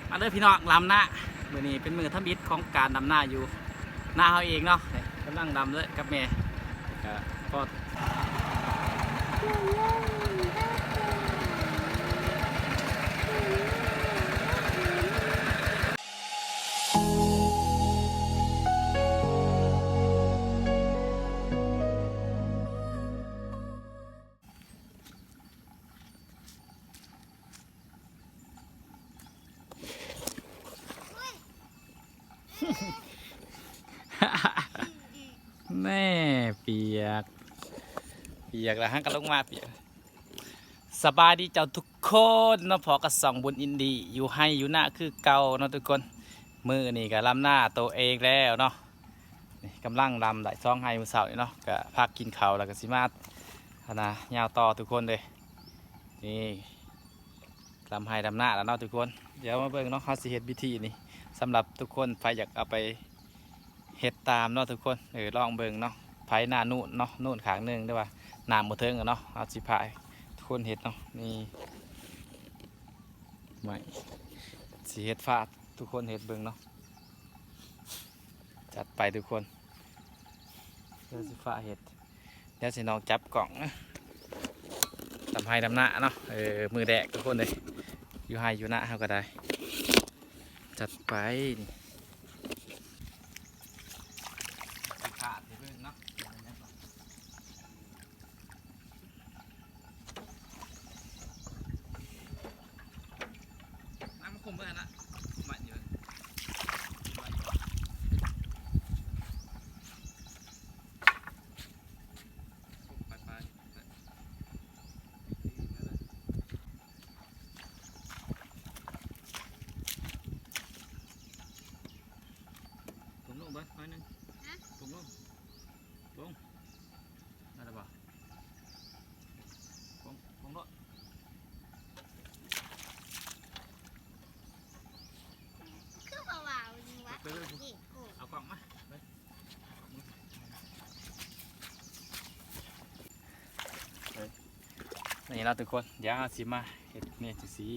ມາເດີພີ່ນ້ອງ ດຳນາ. ມື້ນີ້ເປັນມື້ທຳອິດຂອງການດຳນາຢູ່ນາເຮົາເອງເນາະ. ກຳລັງດຳເລີຍກັບແມ່ ກະພໍ ແນ່ ປຽກ ປຽກແລ້ວ ຫາກະລົງມາປຽກ. ສະບາຍດີເຈົ້າທຸກຄົນເນາະ, ພໍ້ກັບຊ່ອງບຸນອິນດີ ຢູ່ໄຮ່ຢູ່ນາຄືເກົ່າເນາະທຸກຄົນ. ມື້ນີ້ກະດຳນາໂຕເອງແລ້ວເນາະ. ນີ້ກຳລັງດຳໄດ້ສອງໄຮ່ມື້ເຊົ້ານີ້ເນາະ, ກະພັກກິນເຂົ້າແລ້ວກະຊິມາ ອັນນະ ຍາວຕໍ່ທຸກຄົນເດີ. ນີ້ ດຳໄຮ່ດຳນາແລ້ວເນາະທຸກຄົນ. ດຽວມາເບິ່ງເນາະ ເຮົາຊິເຮັດວິທີນີ້ ສຳລັບທຸກຄົນ ໃຜຢາກເອົາໄປເຮັດຕາມເນາະທຸກຄົນ. ເອີ ລອງເບິ່ງເນາະ, ໃຜນານູນເນາະ ນູນຂ້າງໜຶ່ງ ຫຼືວ່ານ້ຳບໍ່ເຖິງເນາະ, ເຮົາຊິພາທຸກຄົນເຮັດເນາະ. ນີ້ ໄມ້ ຊິເຮັດພາທຸກຄົນເຮັດເບິ່ງເນາະ. ຈັດໄປທຸກຄົນ ດຽວຊິຟ້າເຮັດ ດຽວຊິນ້ອງຈັບກ້ອງ ດຳໄຮ່ດຳນາເນາະ. ເອີ ມື້ແດດທຸກຄົນເອີຍ ຢູ່ໄຮ່ຢູ່ນາເຮົາກະໄດ້. ຈັດໄປ ນີ້ ຊິພາໃຫ້ເບິ່ງເນາະ. ນ້ຳມັນຂຸ້ມເບີດຫັ້ນນະ ຂຸ້ມໄວ້ນີ້ເລີຍ ຂຸ້ມລົງເບີດໜ້ອຍໜຶ່ງ ຫະ ຂຸ້ມລົງ ລົງ ໄດ້ແລ້ວບໍ່? ກົງ ກົງໂລດ ຄືບໍ່ເວົ້ານີ້ວະ ໄປເລີຍ ເອີ ເອົາກ້ອງມາ ໄປ ໄປ ນີ້ເນາະທຸກຄົນ ດຽວເຮົາຊິມາເຮັດເມນູຊີ້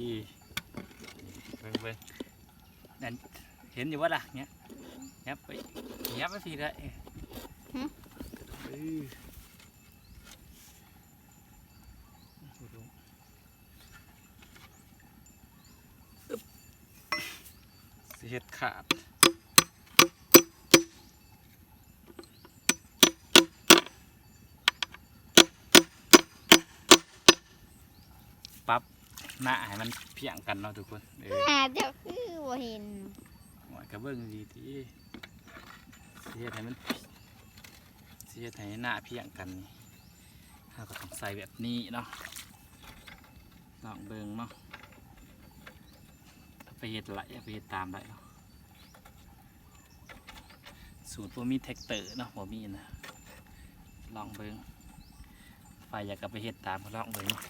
ເບິ່ງ ເບິ່ງ ນັ້ນ ເຫັນຢູ່ບໍ່ລະ? ເນຍ ຫຍັບໄປ ຫຍັບໄປພີ້ເລີຍ ຫຶ? ເອີ ອຶບ ຊິເຮັດຂາດ. ປັບໜ້າໃຫ້ມັນພຽງກັນເນາະທຸກຄົນ ເອີ ໜ້າເຈົ້າຄືບໍ່ເຫັນ ໂອ້ຍ ກະເບິ່ງດີໆ ຊິເຮັດໃຫ້ມັນ ຊິເຮັດໃຫ້ໜ້າພຽງກັນນີ້ ເຮົາກະຕ້ອງໃສ່ແບບນີ້ເນາະ ລອງເບິ່ງເນາະ ໄປເຮັດໄດ້ ໄປເຮັດຕາມໄດ້ເນາະ. ສູດບໍ່ມີແທັກເຕີເນາະ ບໍ່ມີນະ ລອງເບິ່ງ ໃຜຢາກກະໄປເຮັດຕາມ ກະລອງເບິ່ງເນາະ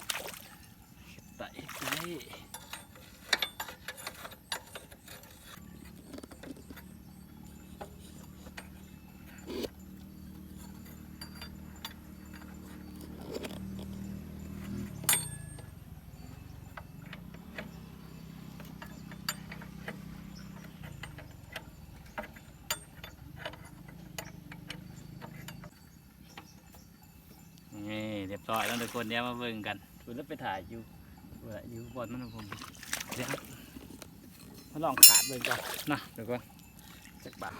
ເຮັດໄດ້ ເຮັດໄດ້. ນີ້ ຮຽບຮ້ອຍແລ້ວທຸກຄົນ ດຽວມາເບິ່ງກັນ ພຸ້ນລະໄປຖ່າຍຢູ່ ພຸ້ນລະ ຢູ່ບ່ອນມັນພຸ້ນ ດຽວມາລອງຂາດເບິ່ງກ່ອນເນາະທຸກຄົນ. ຈັກບາດ.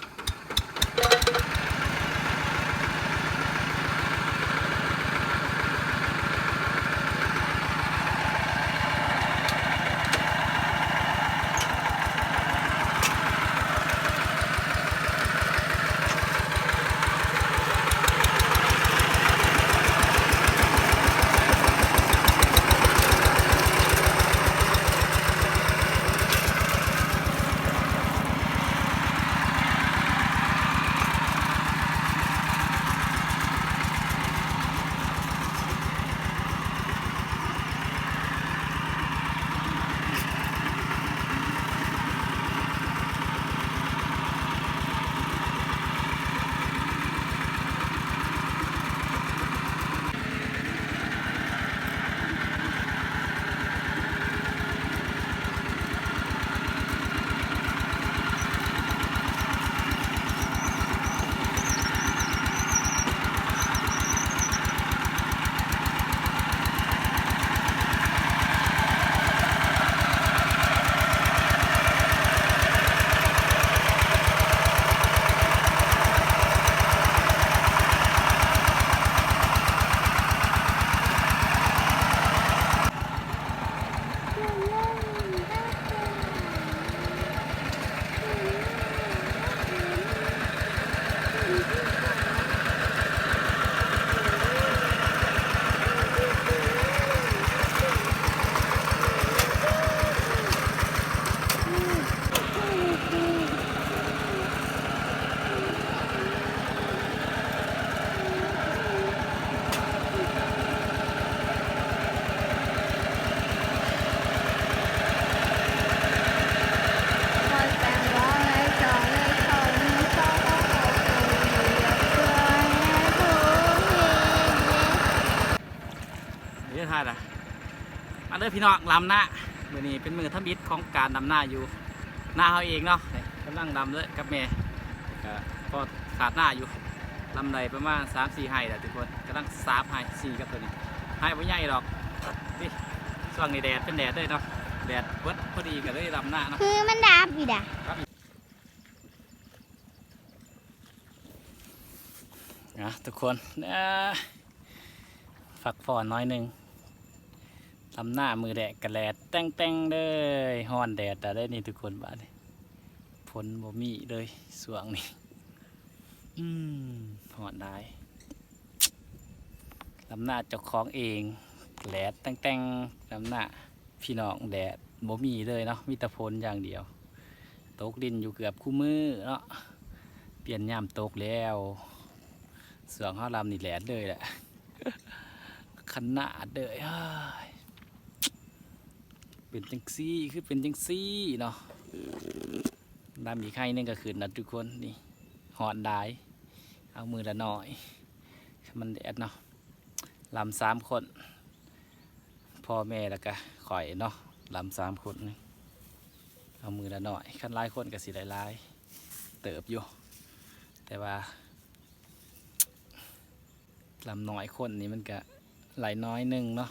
ເດີພີ່ນ້ອງ ລຳນາ ມື້ນີ້ເປັນມື້ທຳອິດຂອງການລຳນາຢູ່ນາເຮົາເອງເນາະ. ກຳລັງລຳເລີຍກັບແມ່ ກໍພໍຂາດນາຢູ່ ລຳໄດ້ປະມານສາມສີ່ໄຮ່ແລ້ວທຸກຄົນ. ກຳລັງສາບໄຮ່ສີ່ກັບໂຕນີ້ ໄຮ່ບໍ່ໃຫຍ່ດອກ. ນີ້ ຊ່ວງນີ້ແດດເປັນແດດເລີຍເນາະ ແດດເບິດພໍດີ ກໍເລີຍລຳນາເນາະ. ຄືມັນດັບອີກດາ. ອ່ະ ທຸກຄົນ ອ່າ ພັກຜ່ອນໜ້ອຍໜຶ່ງ. ລຳນາມື້ແດດກະແດດແຕ່ງໆເລີຍ ຮ້ອນແດດແລ້ວເດ້ນີ້ທຸກຄົນ. ບາດນີ້ຝົນບໍ່ມີເລີຍຊ່ວງນີ້ ອືມ ຮ້ອນຫຼາຍ. ລຳນາເຈົ້າຂອງເອງ ແດດແຕ່ງໆ ລຳນາພີ່ນ້ອງ ແດດບໍ່ມີເລີຍເນາະ ມີແຕ່ຝົນຢ່າງດຽວ. ຕົກລິນຢູ່ເກືອບຄູ່ມື້ເນາະ ປ່ຽນຍາມຕົກແລ້ວ. ຊ່ວງເຮົາລຳນີ້ແດດເລີຍແຫຼະ ຂະໜາດເລີຍ. ເອີຍ ເປັນຈັ່ງຊີ້ ຄືເປັນຈັ່ງຊີ້ເນາະ. ລຳອີກໄຮ່ໜຶ່ງກໍຂຶ້ນນະທຸກຄົນ. ນີ້ ຮ້ອນຫຼາຍ ເອົາມື້ລະໜ້ອຍ ມັນແດດເນາະ. ລຳສາມຄົນ ພໍ່ແມ່ແລ້ວກະຂ້ອຍເນາະ ລຳສາມຄົນ ເອົາມື້ລະໜ້ອຍ. ຄັນຫຼາຍຄົນກໍຊິໄດ້ຫຼາຍເຕີບຢູ່ ແຕ່ວ່າລຳໜ້ອຍຄົນນີ້ມັນກະໄດ້ໜ້ອຍໜຶ່ງເນາະ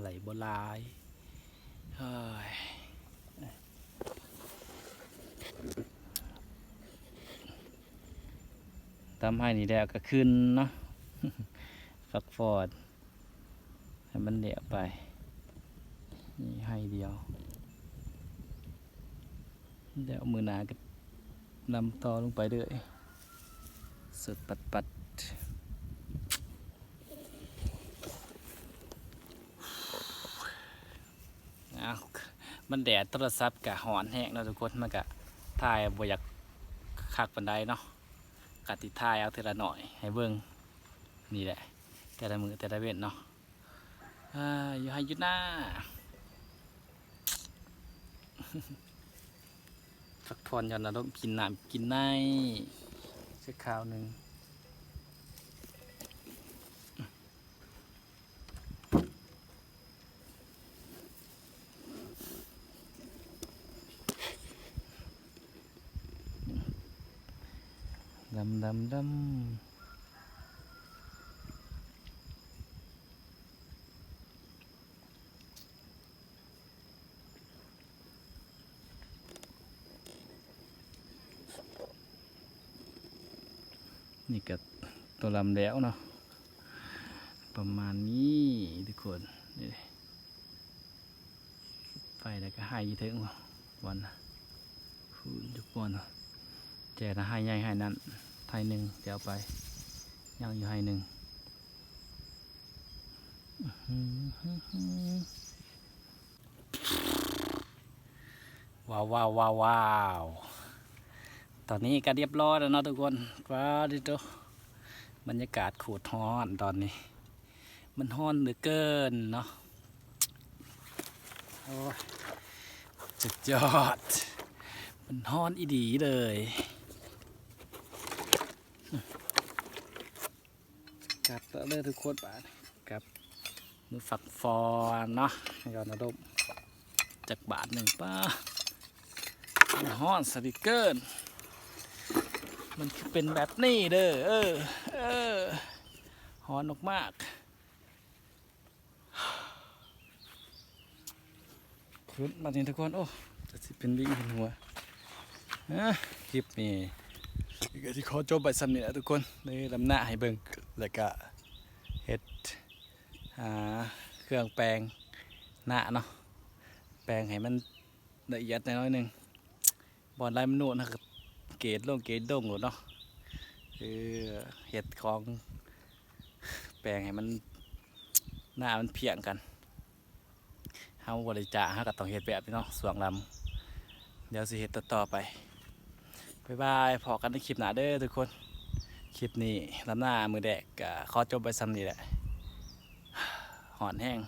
ໄດ້ບໍ່ຫຼາຍ. ເອີຍ ລຳໄຮ່ນີ້ແລ້ວກໍຂຶ້ນເນາະ ພັກຜ່ອນໃຫ້ມັນແລ້ວໄປ. ນີ້ໄຮ່ດຽວ ແລ້ວມື້ໜ້າກໍລຳຕໍ່ລົງໄປເລື້ອຍ ສຸດປັດໆ. ອ້າວ ມັນແດດ ໂທລະສັບກະຮ້ອນແຮງເນາະທຸກຄົນ ມັນກະຖ່າຍບໍ່ຢາກຄັກປານໃດເນາະ. ກະຊິຖ່າຍເອົາເທື່ອລະໜ້ອຍໃຫ້ເບິ່ງ ນີ້ແຫຼະ ແຕ່ລະມື້ແຕ່ລະເວັນເນາະ. ອ່າ ຢູ່ໄຮ່ຢູ່ນາ ພັກຜ່ອນຢ່ອນອາລົມ ກິນນ້ຳກິນໃນ ຈັກຄາວໜຶ່ງ. ດຳ ດຳ ດຳ. ນີ້ກໍຕົວລຳແລ້ວເນາະ ປະມານນີ້ທຸກຄົນ. ນີ້ ໄປແລ້ວກໍໄຮ່ຢູ່ເທິງ ບ່ອນນະ ພຸ້ນຢູ່ບ່ອນນະ ແຕ່ນະ ໄຮ່ໃຫຍ່ໄຮ່ນັ້ນໄຮ່ໜຶ່ງ ແຕ່ເອົາໄປ ຍັງຢູ່ໄຮ່ໜຶ່ງ. ວ້າວ ວ້າວ ວ້າວ ວ້າວ ຕອນນີ້ກໍຮຽບຮ້ອຍແລ້ວເນາະທຸກຄົນ. ປາດໂທ້ ບັນຍາກາດໂຄດຮ້ອນຕອນນີ້ ມັນຮ້ອນເຫຼືອເກີນເນາະ. ໂອ້ຍ ສຸດຍອດ ມັນຮ້ອນອີ່ຫຼີເລີຍ. ກັບແລ້ວເດີທຸກຄົນ ບາດກັບ ມື້ພັກຜ່ອນເນາະ ຍ້ອນອາລົມຈັກບາດໜຶ່ງ. ປ້າ ມັນຮ້ອນຊະເຫຼືອເກີນ ມັນຄືເປັນແບບນີ້ເດີ. ເອີ ເອີ ຮ້ອນມາກໆ. ຂຶ້ນມານີ້ທຸກຄົນ ໂອ້ ຈະຊິເປັນວິງເປັນຫົວ. ອ່າ ຄລິບນີ້ກໍຊິຂໍຈົບໄວ້ສ່ຳນີ້ແຫຼະທຸກຄົນ ໄດ້ລຳນາໃຫ້ເບິ່ງ ແລ້ວກະເຮັດ ອ່າ ເຄື່ອງແປງນາເນາະ ແປງໃຫ້ມັນລະອຽດແດ່ໜ້ອຍໜຶ່ງ. ບ່ອນໃດມັນໂນນ ເຮົາກໍເກດລົງເກດລົງໂລດເນາະ. ເອີ ເຮັດຂອງແປງໃຫ້ມັນ ໜ້າມັນພຽງກັນ. ເຮົາບໍ່ໄດ້ຈ້າງ ເຮົາກໍຕ້ອງເຮັດແບບນີ້ເນາະ ຊ່ວງລຳ. ດຽວຊິເຮັດຕໍ່ໆໄປ. ບາຍບາຍ ພໍ້ກັນໃນຄລິບໜ້າເດີທຸກຄົນ. ຄລິບນີ້ລຳນາມື້ແລກກໍຂໍຈົບໄວ້ສ່ຳນີ້ແຫຼະ. ຮ້ອນແຮງ.